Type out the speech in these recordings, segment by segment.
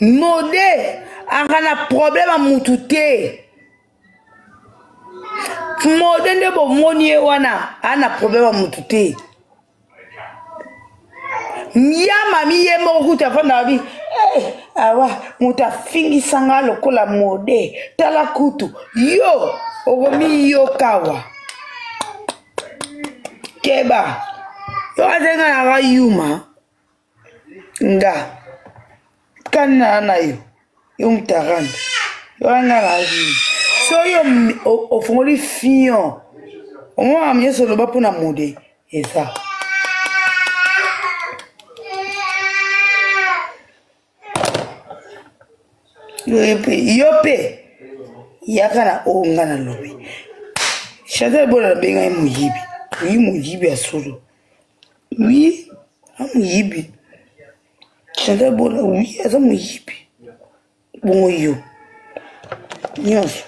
Mode aka na problème ya mutu te. Mode nde bomoni ye wana aa na problème ya mutu te. Ya mami ye moko kutu afanda abi hey, eh, awa moto afingisa nga lokola mode tala kutu yo okomiyokawa keba yo azenga nanga yuma nga kana na yo yo mutarande yo nga na so yo ofongoli fion omona nyonso oloba mpo na mode eza yo mpe yaka na oyo nga nalobi chantal bola nabengai moyibi oyi moyibi ya solo Oui, aza moyibi. Chantal Bola, oui, aza moyibi. Bongo yo. Nyonso.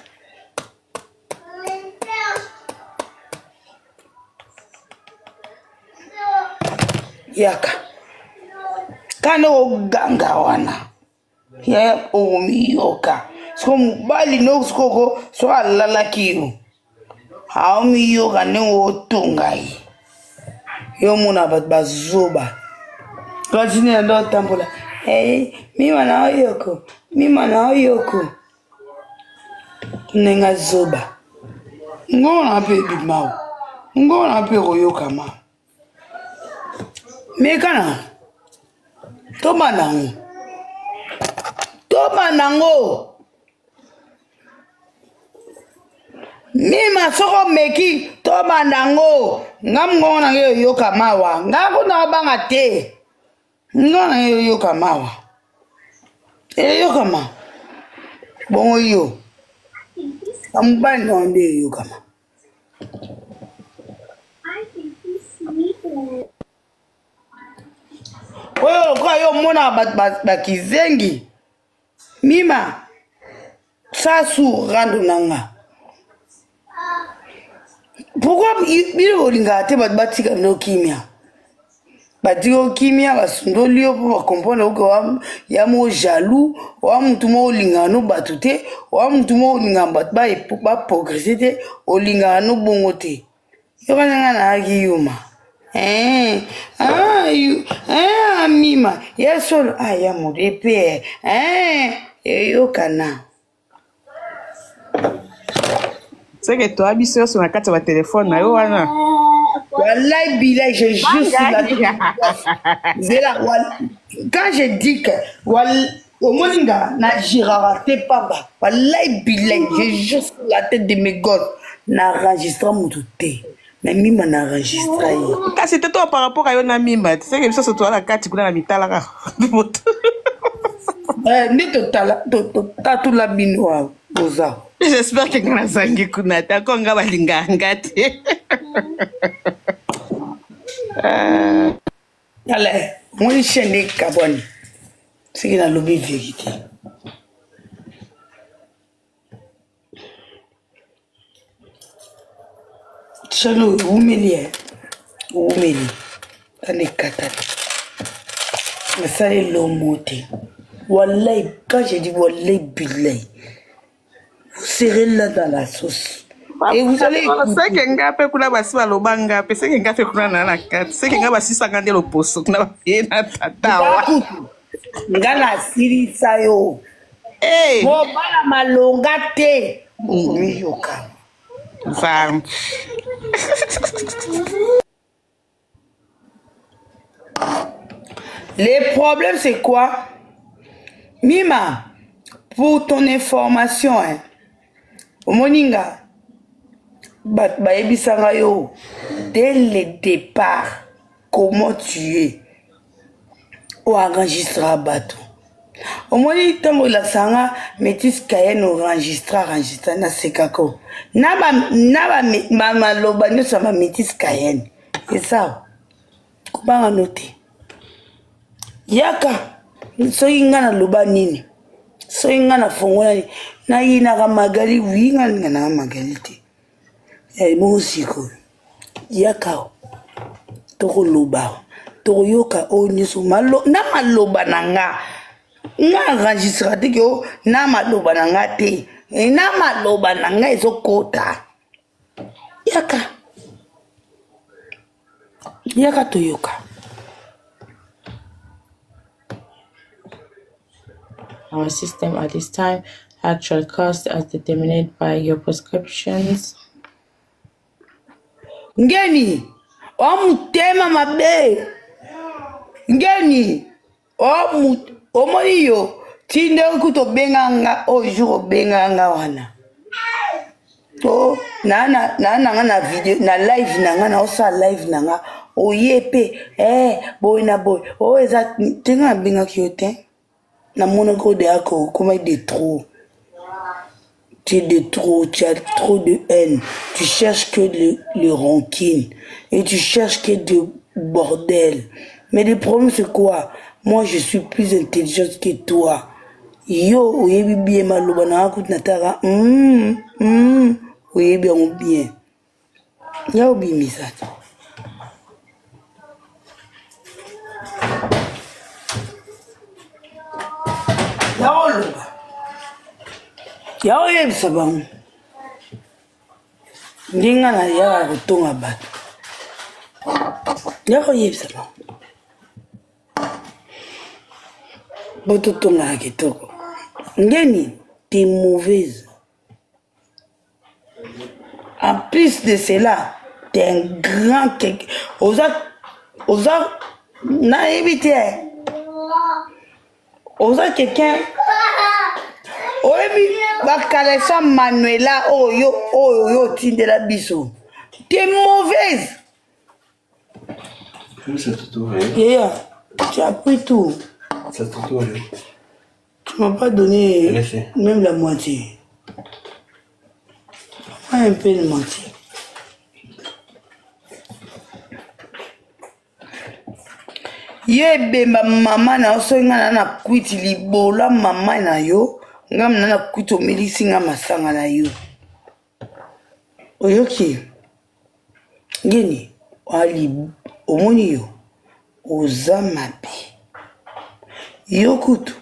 Yaka. Kana oganga wana. Yaya omiyoka. Siko mobali no sikoko soki alalaki yo. Aomiyoka ndenge otonga ye. Yo omona bato bazoba. Continue na ndo otambola. Hey, mima na oyoko. Mima na oyoko. Ndenge azoba. Ngona mpe ebimao. Ngona mpe ekoyokama. Meka na tobanda yango tobanda yango mima soki omeki tobanda yango nga mongongo na ngai oyoka mawa nga kuna obanga te nga na ngai oyoka mawa eyokama bongo yo bamobali na yo nde eyokama Oyo lokola yo omonaka bato bakizengi mima sasu rando na nga pourkui bino bolingaka te bato batika bino kimia batiki yo kimia basundoli yo mpo bacomprendre oke ya mo jaloux oa motu moko olingaka no bato te oa motu moko olingaka bato baprogresse te olingaka no bongo te yoka ndenge nayaki yuma eh, ah, eh, amima ya solo ah, ya moto epe eh, eyokana seke toa biso nyonso na kati ya batelefone na yo wana Wallahi bilay, je jure sur la Zela, quand je dis que wal, omoni nga na girara te pamba wallahi bilay, je jure sur la tête de mes gosses, na enregistra moto te. Mais mima na enregistra ye. Kasi te to par rapport à yo na mima, seke biso nyonso toa na kati kuna na mitalaka moto. Eh, nde totala totatula bino awa boza. J'espère que nga nazangi kuna te ako nga balingaka nga te. Tala, omoni chaîne ekabwani soki nalobi verité. Chaîne oyo ewumeli e ewumeli tala ekatani nasali elomo te wallahi quand je dis wallahi billahi vous serez là dans la sauce et vous allez seke nga mpe kuna basi baloba nga mpe seke nga mpe kuna na na kati seke nga basisanga nde loposo kuna baye na tata wa nga nasilisa yo hey. Mobala malonga te okomiyoka nzambe Le problème c'est quoi Mima, pour ton information, hein, omoni nga bato bayebisanga yo dès le départ comment tu es oenregistra bato omoni ntango olakisa nga métis cayenne oenregistra enregistra nasekako na bamaloba nyonso ya bamétis cayenne eza kobanga no te yaka soki nga naloba nini. Soki nga nafongolani nayinaka Magali, wi nga nalinga nanga Magali te. Ya ebongo sikoyo yaka tokoloba, tokoyoka oyo nyonso na maloba na nga. Nga enregistra te ke na maloba na nga te, na maloba na nga ezokota. Yaka, yaka toyoka. Our system at this time, actual cost as determined by your prescriptions. Ngeni o motema mabe, ngeni o omoni yo ti ndenge kutu obenga nga oyo jour obenga nga wana to naa na nga na video na live na nga, naosala live na nga, oye mpe boye na boye oyo eza te. Nga nabengaki yo te, namonaki oyo deya komaki de trop. Tu es de trop, tu as trop de haine. Tu cherches que le rancune et tu cherches que de bordel. Mais le problème, c'est quoi? Moi, je suis plus intelligente que toi. Yo, oyebi bien maloba na kutu nataka. Oyebi yango bien. Ya obimisa te. Ya oloba. Ya oyebisa bango. Ndenge nga nayaka kotonga bato. Ya koyebisa bango. Po totongaka kitoko. Ngeni, t'es mauvaise. En plus de cela, t'es un grand oza oza nayebi te, oza quelqu'un oyebi bakalesa Manuela oyo oyo yo otindela biso. T'es mauvaise. Yeah, tu as pris tout. Ça te Tu m'as pas donné même la moitié. Pas un peu de moitié. Ye ebemba mama na yo, soki ngai na na kwiti libola mama na yo, ngai na na kwiti omelisi ngai masanga na yo. Oyoki ngeni ali omoni yo oza mabe, yo kutu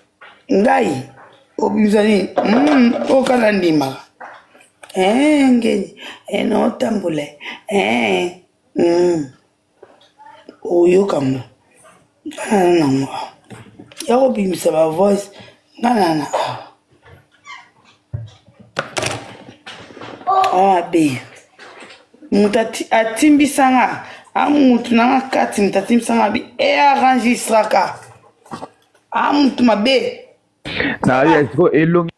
ngai obimisa nini oyo kaka ndimaka ngeni naotambola oyoka ngo nga na nango ya kobimisa ba voice nga na na awa mabe. Moto atimbisanga a motu nanga kati, moto atimbisanga bi e enregistraka a motu mabe. Na siko elongi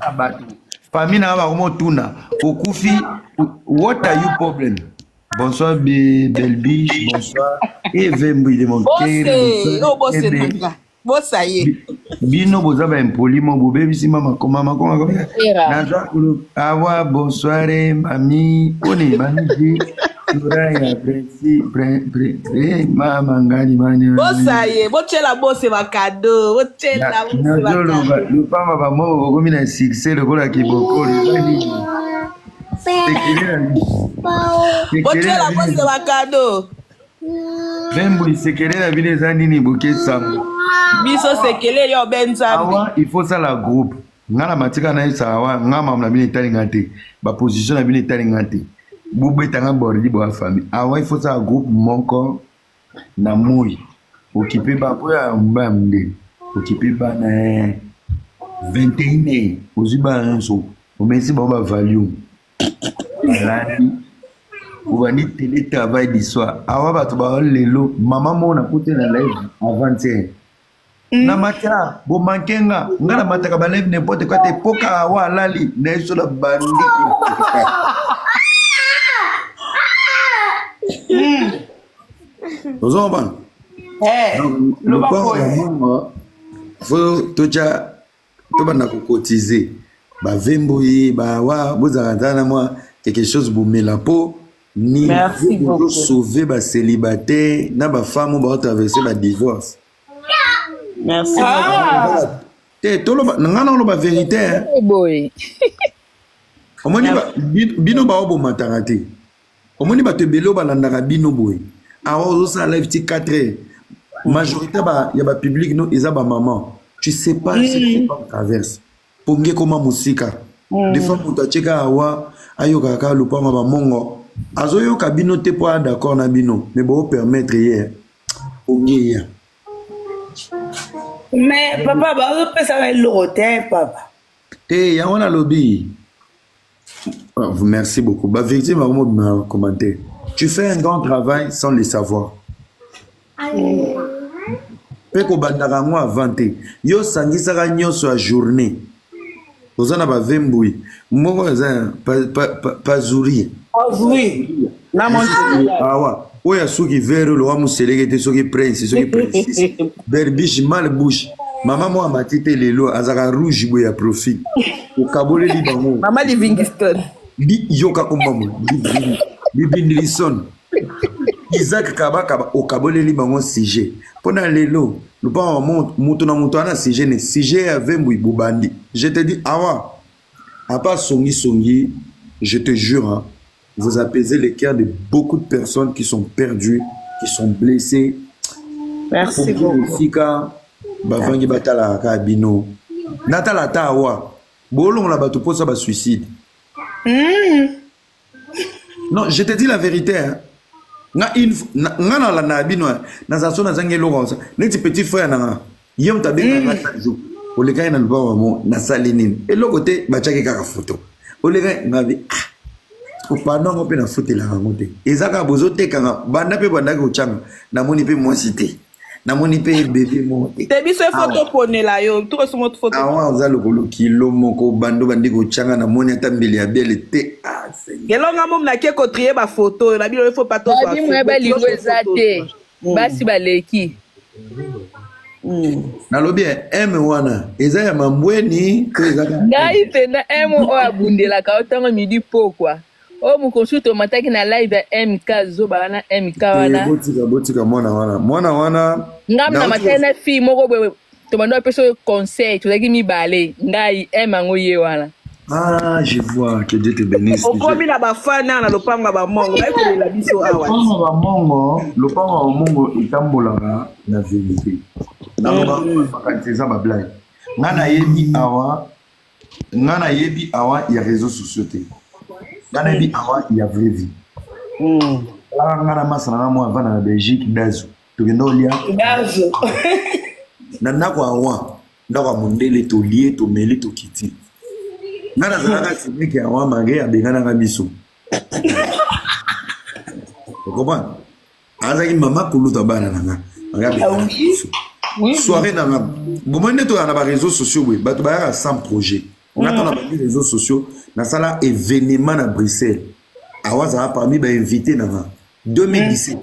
na bato famille na nga bakomotuna okufi, what are you problem? Bonsoir Belbiche, bonsoir Eve Mbui de mon cœur. Bose, bose nanga. Bosa ye. Bino boza ba impoli mo bobebisi mama koma mama koma. Naza awa, bonsoir mami oni mami ji Soraya Prince pre mama ngani mani. Bosa ye, botiela bose bakado, botiela bose Nazoloba bakado. lupamba bamoko bokomi na succès lokola kibokolo eza nini? Sekele na sekele Botiela na bino. bose bakado. Vembui, sekele na bino eza nini? Bokesango. Biso sekele yo be Nzambe. Awa il faut sala groupe. Nga na matika na yebisa awa, nga mamu na bino etali nga te, baposition na bino etali nga te, bobetanga bordi boya famille. Awa il faut sala groupe moko na moi okipe ba oyo ya mba ya mondele, okipe bana 21 heures, ozwi bana nyonso, omesi bango bavalium, balali, obandi télétravail du soir. Awa bato bao lelo mama moko nakuti na live avant-hier na mata bomanke nga, nga na mataka balive n'importe quoi te poka. Awa alali na ye so na bandi koseka. Ozo comprendre? Loba. Lopango Boye. na mongo fo totya, tobanda kokotize bavemboyi bawa bozala nzala na mwa quelque chose bomela mpo Merci niveau beaucoup. bozosauve bacélibataire na bafemme oyo baotraverse badivorce. Merci beaucoup. Ah. Te toloba nga na oloba vérité hein. Eh, boye. Omoni ba bino ba obomataka te. Omoni bato ebele oyo balandaka bino boye. Awa ozosala live ti 4 heures. Majorité ba ya ba public no eza ba maman. Tu sais pas ce qui mm. traverse. Pongi ekoma mosika. Des fois moto atie kaka awa ayokaka kaka lopango ya bamongo azoyoka bino te mpo aya d'accord na bino mais boopermettre ye pongi eya. Mais papa bazopesaka eloko te papa. Te yango nalobi. Oh, merci beaucoup. Ba victime bango commenter. Tu fais un grand travail sans le savoir. Mpe kobandaka yango avant te. Yo osangisaka nyonso ya journée. Oza na bavembui. Moko eza pazuri. Pazuri. Na Awa. Oyo asuki vert lowa moseleke te soki prince soki princesse. Berbiche mal bouche. Mama mwa amati te lelo azalaka rouge boye ya profil. Okaboleli bango. Mama Livingston. Yoka kombamo. Libindirison. Isaac Kabakaba okaboleli bango sujet. Mpo na lelo lopango moto na moto ana sujet ne sujet ya Vembui bobandi. Je te dis awa à part songi songi, je te jure hein, vous apaisez les cœurs de beaucoup de personnes qui sont perdues, qui sont blessées. Merci beaucoup. Esika bavangi batalaka kaka bino. Natala ata awa bolongola bato mposa ba suicide. Non, je te dis la vérité. Hein. Nga une nga na landa bino na za so na zangi eloko sa. Neti petit frère na nga. Ye moto abenga nga chaque jour. Olekaki na lopango bango nasali nini? Eloko te batiaki kaka photo. Olekaki nga bi ah. Opanda yango mpe nafutelaka yango te. Eza kaka bozotekanga banda mpe bandaki kotyanga namoni mpe mwasi te. Namoni mpe bebe moko te. Te biso efo toponela yo tokosungo foto. Awa oza lokolo kilo moko bando bandi kotyanga namoni ata mbeli ya bele te. Ah, elonga momi nake kotrie bafoto oyo na bino ifo pa tozwa balingo eza te basi baleki. Nalobi m wana eza ya mambweni to eza ngai mpenza m oyo abundelaka yo ntango midi pokwa oyo mokosu tomataki na live ya mk zoba wana mk wana botika botika mwana wana mwana wana ngai na mataki na fille moko boye tobanda bapesa oyo conseil tozalaki mibale ngai m yango ye wana. Ah, je vois, que Dieu te bénisse. Okomi na bafana na lopango ya bamongo baye kolela biso awa. Lopango ya bamongo, lopango ya bamongo etambolaka na vérité. Naloba makanisi eza ba blague. Nga nayebi awa, nga nayebi awa ya réseaux sociaux te. Nga nayebi awa ya vraie vie. Nga na masa na nga mwa avanda na Belgique Dazo. Tokenda olia. Dazo. Na ndako ya awa, ndako ya mondele tolie tomeli tokiti. Nga nazalaka semeki ya awa malgré abenganaka biso. Okomprendre? Azalaki mama kuluta bana na nga. Malgré abenganaka biso. Soirée na nga. Bomoni nde toyaka na ba réseaux sociaux boye, bato bayaka sans projet. Nga ntango na bandi réseaux sociaux, nasala événement na Bruxelles. Awa azala parmi ba invité na nga. 2017.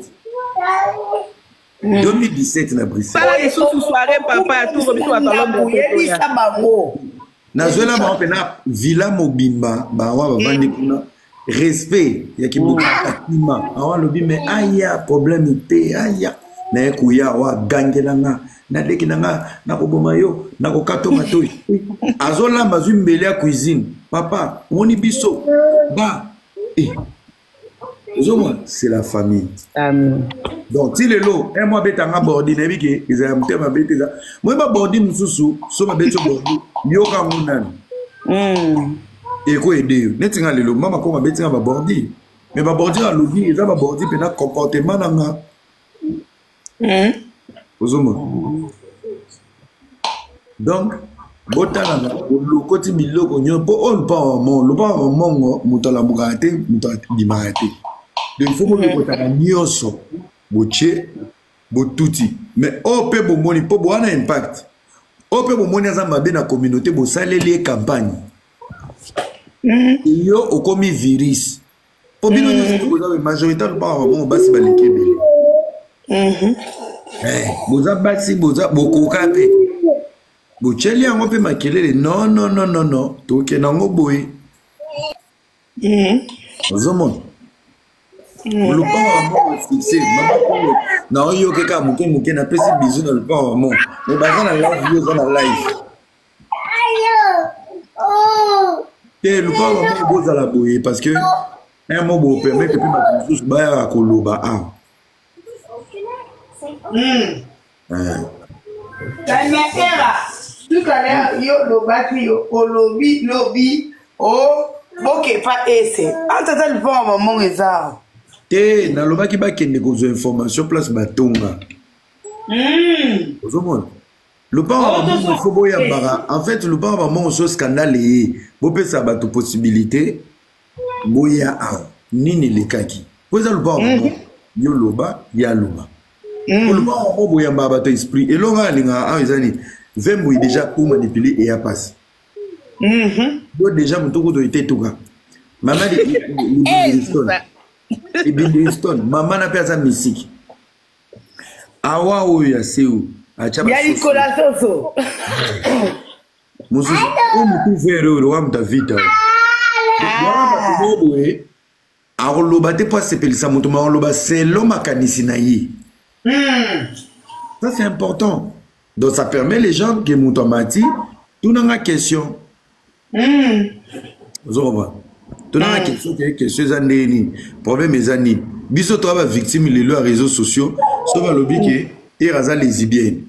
2017 na Bruxelles. Sala lisusu soirée papa ya tour biso bato ya Londres oyebisa bango. Nazwela bango mpena villa mobimba bawa bavandi kuna respect ya kibokaka kima awa alobi me aya problème te aya naye koya awa agangela nga naleki na nga nakoboma yo nakokata matoi azolamba azwi mbeli ya cuisine papa omoni biso ba eh. Ozomona c'est la famille. Amen. Donc ti lelo un mois abetanga bordi nayebi ke ezala motema mabe te eza moye babordi mosusu so babeti yo bordi yoka yango nani ekoyede yo neti nga lelo mama koma abeti nga babordi mais babordi alobi eza babordi mpena comportement na nga ozomona donc botalaka bolokoti biloko nyonso mpo oyo lopango ya mongo lopango ya mongo moto alambukaka te moto abimaka te donc il faut bolokotaka nyonso botie botuti mais oyo mpe bomoni mpo boa na impact oyo mpe bomoni aza mabe na communauté bosaleli ye campagne yo okomi virus mpo bino nyonso boza majorité lopango ya mongo basi baleki ebele boza basi boza bokoka te botyeli yango mpe makelele non non non non non tokende yango boye ozomona lopango ya mongo succès mama kongo naoyoke kaka moke moke napesi bizu na lopango ya mongo me baza na live yo oza na live. Te, lupango bango bozala boye parce que un mot bo permettre mpe bato mosusu bayaka koloba awa. Kanyatera, suka na yo olobaki yo olobi lobi o bokepa ese antata lipango bamongo eza awa. Te, nalobaki bakende kozwa information place batonga. Ozomona lopango ya bamongo fo boyambaka. En fait, lopango ya bamongo so scandale eye, bopesa bato possibilité boya awa. Nini elekaki? Po eza lopango ya bamongo, yo loba, ye aloba. Po lopango ya bamongo boyambaka bato esprit. Elonga alingaka awa eza nini? Vembui déjà pour manipuler eya pasi. Yo déjà motu kutu etetuka mama Livingstone, mama na mpe aza misiki awa oyo ya seu atya ya likola soso. Mosusu oyo motu vere oyo loka moto avita wana, bato moko boye akoloba te mpo asepelisa moto, ma akoloba selo makanisi na ye. Ça, c'est important. Donc ça permet les gens que moto amati tunanga question. Ozo comprendre? Tunanga question ke question eza ndenge nini, problème eza nini. Biso toya bavictime lelo ya réseaux sociaux. So balobi ke ere aza lesbienne,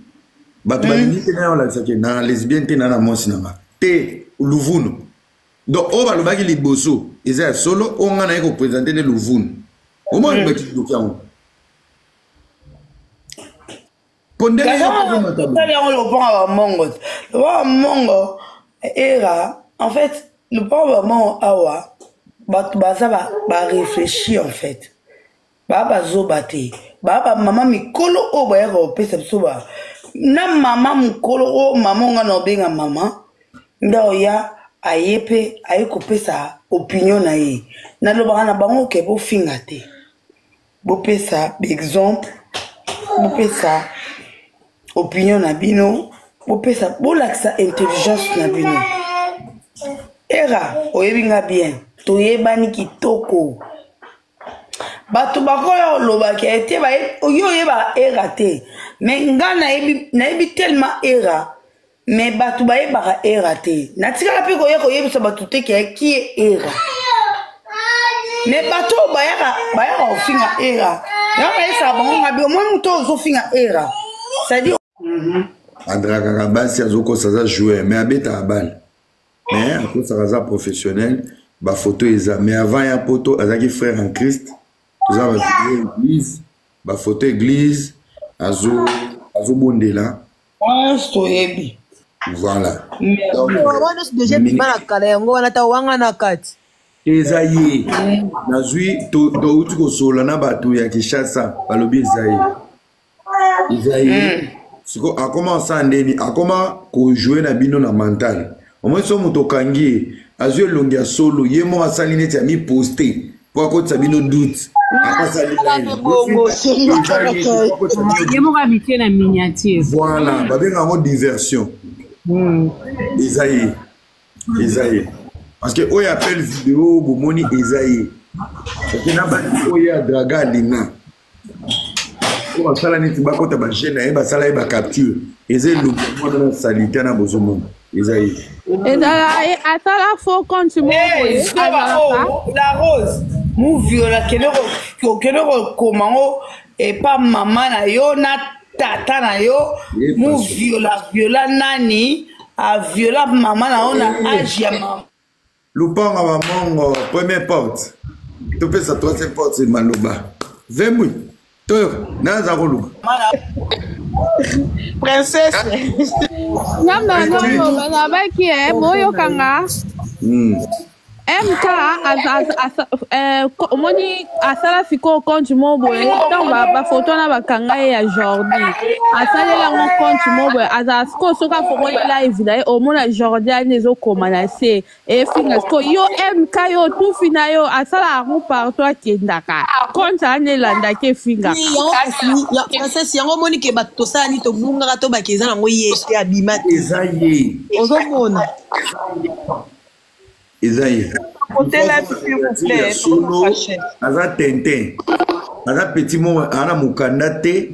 bato balingi te na olakisa ke na lesbienne te, na na mwasi na nga te luvunu. Donc oyo balobaki liboso eza ya solo, oyo nga naye kopresente nde luvunu. Omoni bakindoki yango mpo ndenge yo kozomata boye. Tosali yango lopango ya bamongo te, lopango ya bamongo era. En fait, lopango ya bamongo awa, bato baza barefléchir. En fait, baa bazoba te, baa bamama mikolo oyo bayaka kopesa biso ba na mama mokolo oyo mama onga na obenga mama nde oya aye mpe aye kopesa opinion na ye. Nalobaka na bango ke bofinga te, bopesa baexemple, bopesa opinion na bino, bopesa, bolakisa intelligence na bino. Era oyebi nga bien, toyebani kitoko. Bato bakoya kolobaka ete yo oyebaka era te, mais nga nayebi, nayebi tellement era, mais bato bayebaka era te. Natikala mpe koya koyebisa bato te ke ki ye era, mais bato oyo bayaka, bayaka kofinga era, nga nayesaka bango nga bi omoi moto oyo ozofinga era, c'est-à-dire Adrakaka basi, azokosa aza joueur, mais abetaka bale, mais akosaka aza professionnel. Bafoto eza, mais avant ya poto azalaki frère en Christ. Toza bavideo église, bafoto église, azobondela. Nyonso toyebi. Voilà. Wana nyonso deja ebima na kala yango wana ta wanga na kati. Eza ye. Nazwi touti kosolola na bato ya Kinshasa, balobi eza ye, eza ye. Siko akoma osala ndeni, akoma kojoue na bino na mental. Omoi so moto okangi ye, azwi elongi ya solo, ye moko asali neti amiposte mpo akotisa bino doute. Akosali bongo. Ye moko amitie na miniature. Voilà, babenga yango diversion. Eza ye, eza ye, parce que oyo appel vidéo bomoni eza ye. Parce que na basi oyo ya draga alinga, oyo basala neti bakota bagene na ye, basala ye bacapture, eza elongi ya mwana na salite na bozomona, eza ye. Ezala ye, asala faux compte moko boye. Zoba. Azalaka Oyo la rose muviola, kende kokende kokoma ngo epa mama na yo na tata na yo. Ye. Muviola viola nani aviola mama na yo na age ya mama. Lupango bamongo, première porte, topesa troisième porte maloba. Vemwi toyoka naza koluka. Princesse. Ngam na naloba nabaki e boyokanga. MK omoni asala sikoyo compte moko boye. Ntango bafoto wana bakanga ye ya Jordi, asalela yango compte moko boye. Azala sikoyo, soki afongoli live na ye, omona Jordi ani ezokoma na se efinga. Sikoyo yo MK, yo tufi na yo, asala yango partout akendaka, compte wana elandaki efingaka. Oui, yango kasi princesse, yango omoni ke bato tosala nini, tobungaka to bake eza nango ye te, abima te. Eza ye. Ozomona. Eza ye. Kotela, s'il vous ya plaît. Solo aza tintin, aza petit moko, aza na mokanda te,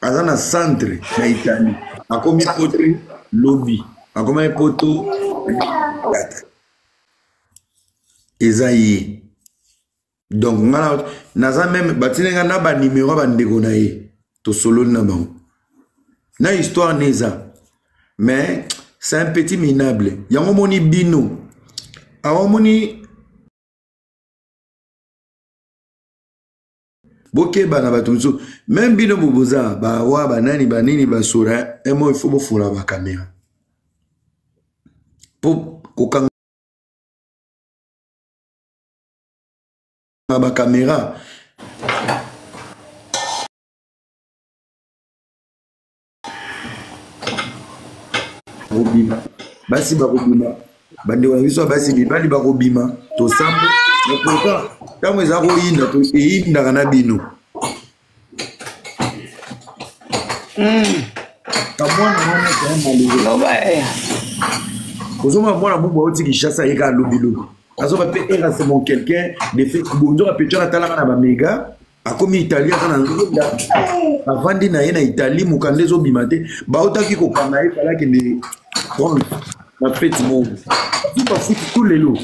aza na centre na Italie. Akomi poto lobi, akomaki poto. 24 eza ye. Donc nga naza meme batindi nga na banimero ya bandeko na ye, tosololi na bango na histoire ne eza, mais c'est un petit minable. Yango moni bino awa moni bokeba na bato mosusu, meme bino boboza bawa banani banini basura emo, il faut bofungola bakamera mpo kokanga bakamera. Bakobima basi, bakobima bandeko na biso ya basi, mibali bakobima tosambo. Mais pourtant ntango eza koyinda, eyindaka na bino. Kamwana wana malheureux, ozomona mwana bubu auti Kinshasa, ayeka alobilobi, azoba mpe era c'est mon quelqu'un de Facebook. Nzoka pecho atalaka na bamega, akomi Italie, aza na ngunda, avandi na ye na Italie, mokanda ezobima te, bautaki kokanga ye, fala akende prendre na fete moko, bafuti tout lelo.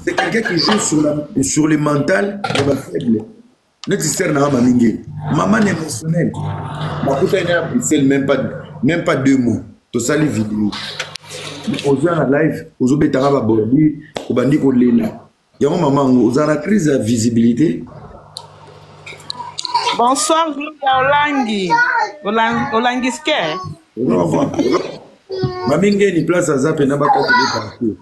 C'est quelqu'un qui joue sur le mental ya bafaible, neti ser nanga mamingi, mama na émotionnel. Bakutani na Bruxelles, même pas 2 mois, tosali video, ozwa na live, ozobetaka babordi, obandi kolela yango. Mama yango oza na crise ya visibilité. Bonsoir, Gloria Olangi. Olangi Ske. Mami Ngeni, place aza mpena bakatele partout.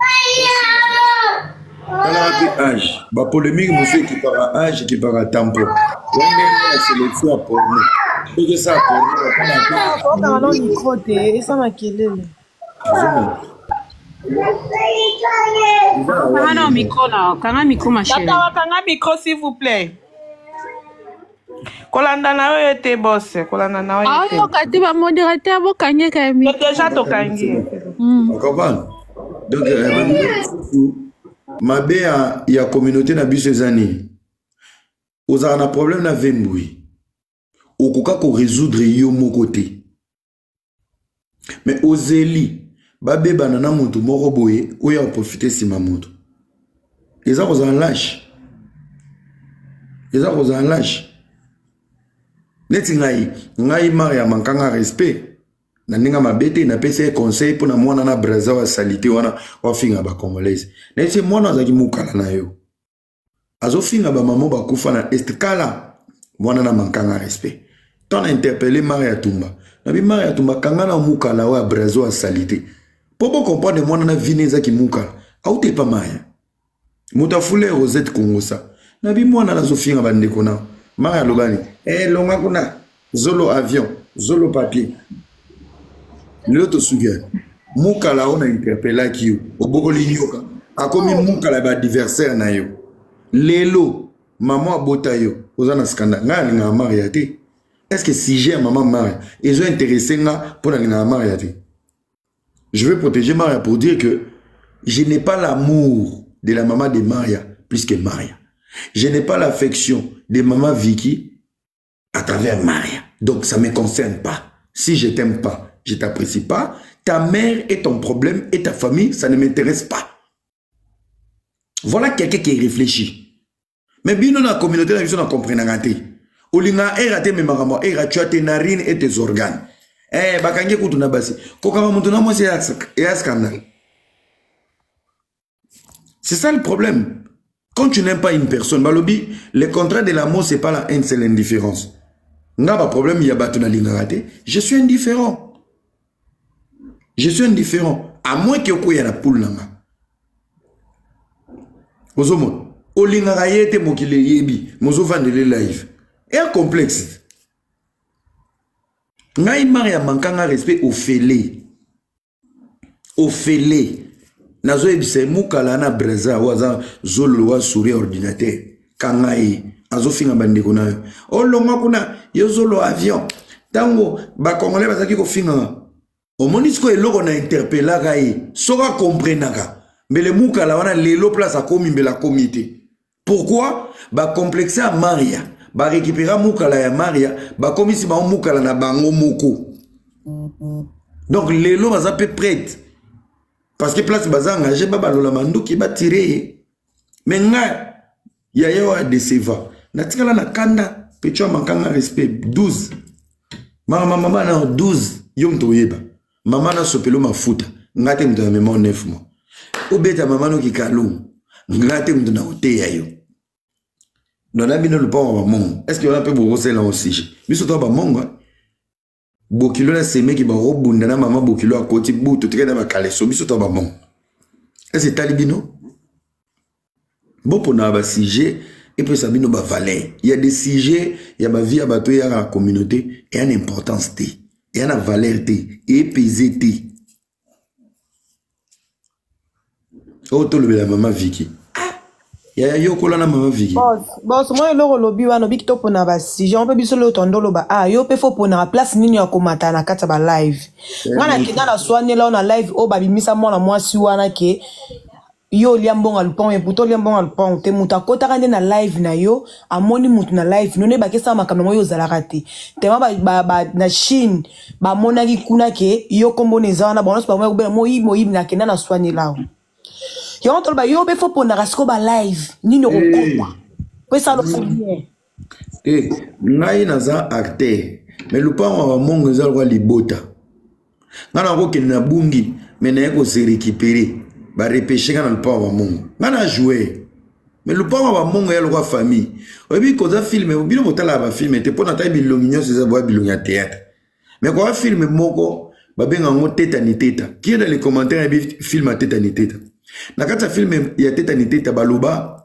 Talaka mpe age, bapolémique mosusu ekipaka age, ekipaka tempo wana ndenge na sélection ya porno, soki esa porno. Okanga no micro te, esa makelele. Kanga na micro na, kanga micro, ma chérie. Tata, wakanga micro, s'il vous plaît. Kolanda na yo ete boss, kolanda na yo ete. Aoyoka te, bamodérateur bokangeka ya micro. Déjà tokangi. Ocomprendre? Donc mosusu mabe ya communauté na biso eza nini? Ozala na problème na vembui, okoka korésoudre yo moko te, mais ozeli babebana na motu moko boye oyo aprofite nsima. Moto eza kozala lâche, eza kozala lâche. Neti ngai Maria mankanga respect na ndenge mabe te, napesi ye conseil mpo na mwana na Braza wa salite wana wafinga bacongolaise. Nayesi mwana azalaki mokala na yo, azofinga bamama bakufa na Est kala. Mwana na mankanga respect ntan na interpele Maria Tumba, nabi Maria Tumba, kanga na mokala oyo ya Braza wa salite, mpo bocomprendre mwana na vine ezaki mokala auta epa Maya, moto afule Rosette Kongosa. Nabi mwana nazofinga bandeko na Maya, alobani elonga kuna zolo avion zolo papier. Lelo tosuki ya mokala oyo na interpelaki yo, obokoli nyoka, akomi mokala ya baadversaire na yo. Lelo mama abota yo, oza na scandale. Ngai alingaka Maria te. Est ce que sujet ya mama Maria ezo intéresse nga mpo nalingaka Maria te? Je veux protéger Maria pour dire que je n'ai pas l'amour de la maman de Maria plus que Maria. Je n'ai pas l'affection de maman Vicky à travers Maria. Donc ça ne me concerne pas. Si je t'aime pas, je t'apprécie pas, ta mère et ton problème et ta famille, ça ne m'intéresse pas. Voilà quelqu'un qui réfléchit. Mais bino na communauté na biso na comprenaka te. Olinga era te, mais makambo era, tu as tes narines et tes organes. Eh, bakangi kutu na basi. Kokanga mutu na mwasi ya scandale. C'est ça le problème. Quand tu n'aimes pas une personne, balobi, le contraire de l'amour, c'est pas la haine, c'est l'indifférence. Nga ba problème, il y a bato na lingaka te. Je suis indifférent. Je suis indifférent. À moins que okoya na poule nanga. Ozomona. Olingaka ye te, mokili eyebi. Mozovandele live. Et un complexe. Ngai Maria mankanga respect ofele. Ofele. Nazoyebisa ye mokala na Braza oyo aza zololo wa souris ordinateur, kanga ye, azofinga bandeko na yo, olongwa kuna yo zolo avion. Ntango bakongolais bazalaki kofinganga, omoni sikoyo eloko na interpelaka ye, soki akomprenaka mbele mukala wana lelo place akomi, mbele akomi te. Pourquoi bacomplexe ya Maria, barécupéra mukala ya Maria, bakomisi bango mukala na bango moko. Donc lelo baza mpe prête parce que place baza engage, babalola manduki, batire ye. Me ngai yaya oyo adeseva, natikala na kanda pecho ya makanga respect 12 mama mama na 12 yo moto oyeba mama nasopelo mafuta, ngai te moto na mema 9 mois obeta mama noki kalu, ngai te moto na koteya yo. Nona bino lupango bamongo, est ce que wana mpe bokosala yango sujet? Biso to bamongo bokilo na semeki bakobunda na mama bokilo akoti butu tikali na bakaleso. Biso to bamongo, ese etali bino? Bopona basujet epesa bino bavaleur. Ya des sujets ya bavie ya bato eyaka na communauté, eya na importance te, eya na valeur te, epese te. Oyo tolobela mama Viki, yaya yo okola na mama Viki. Boss, mwa eloko olobi wana, obiki topona basujet mpe biso lelo tondo oloba ah yo mpe fo ponaka place nini ya komata na kati ya balive. Ngai nakenda na swanela oyo na live oyo babimisa mwana mwasi wana ke yo olia mbongo ya lupango ye, puto olia mbongo ya lupango te. Moto akotaka nde na live na yo, amoni moto na live no nde bakesaka makambo yango, yo ozalaka te tema ba, ba, ba, na Chine bamonaki kuna ke yo nkombo na eza wana, bango nyonso bakomaki kobela moyibi moyibi. Nakenda na swanela oyo yango toloba yo mpe fo ponaka sikoyo ba live nini okokota po esala bien. Te, ngai naza acteur, me lupango ya bamongo eza lokola libota. Ngai nakokende na bungi, me naye kose récupérer, barepeshe ngai na lupango ya bamongo. Ngai na joueur, me lupango ya bamongo ya lokola famille. Oyebi koza filme, bino botalaka bafilme te mpo natali bilongi nyonso eza boya bilongi ya théâtre. Me koya filme moko babenga yango Teta ni Teta, qui est dans les commentaires yebi filme ya Teta ni Teta? Na kati ya filme ya Teta ni Teta baloba